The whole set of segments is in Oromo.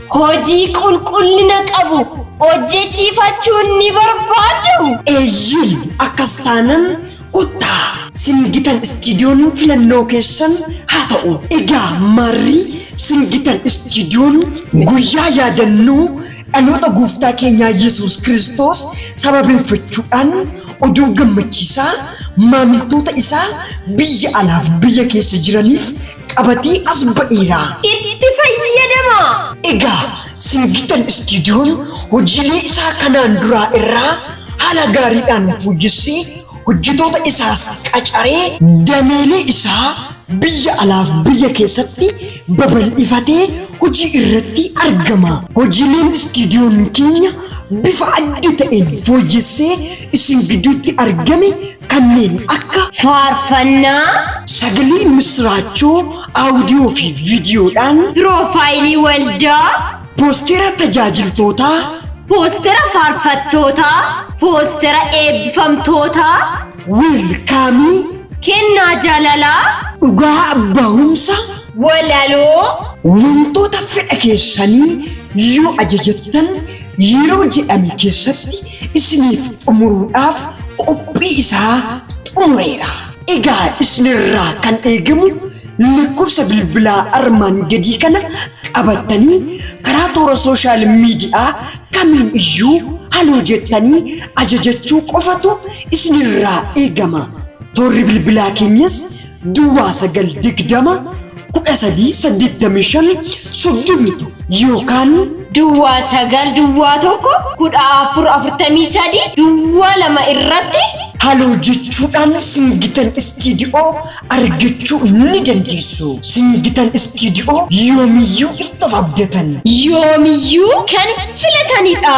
Hojii qulqullina qabu hojjechiifachuu ni barbaaddu. Eeyyee, akkas taanan kottaa Singitan Istiidiyoon filannoo keessan haa ta'u. Egaa maarri Singitan Istiidiyoon guyyaa yaadannoo dhaloota gooftaa keenyaa Yesuus Kiristoos sababeeffachuudhaan oduu gammachiisaa maamiltoota isaa biyya alaaf biyya keessa jiraniif qabatee as ba'eera. Itti fayyadamaa! Egaa Singitan Istiidiyoon hojiilee isaa kanaan duraa irraa haala gaariidhaan fooyyessee hojjetoota isaas qacaree dameelee isaa biyya alaaf biyya keessatti babal'ifatee hojii irratti argama. Hojiileen istiidiyoon keenya bifa adda ta'een fooyyessee isin gidduutti argame kanneen akka Faarfannaa, sagalee misiraachoo audiyoo fi viidiyoodhaan, piroofaayilii waldaa, poosteera tajaajiltootaa, poostera faarfattootaa, poostera eebbifamtootaa, weelkaamii, kennaa jaalalaa, dhugaa bahumsa, walaloo, wantoota fedha keessanii yoo ajajattan yeroo jedhame keessatti isiniif xumuruudhaaf qophii isaa xumureera. Egaa isinirraa kan eegamu lakkoofsa bilbilaa armaan gadii kana qabattanii karaa toora sooshaal miidiyaa kamiin iyyuu haloo jettanii ajajachuu qofatu isinirraa eegama. Toorri bilbilaa keenyas duwwaa 9 20 13 85 31 yookaan duwwaa 9 duwwaa 1 14 43 duwwaa 2 irratti haloo jechuudhaan Singitan Istiidiyoo argachuu ni dandeessu. Singitan Istiidiyoo yoomiyyuu itti of abdatan. Yoomiyyuu kan filatanidha.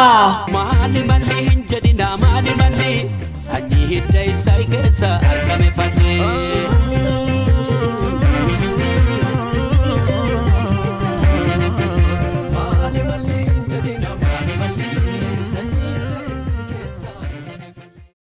Maali malli hin jedhina maali malli sanyii hidda isaa keessa argame falli.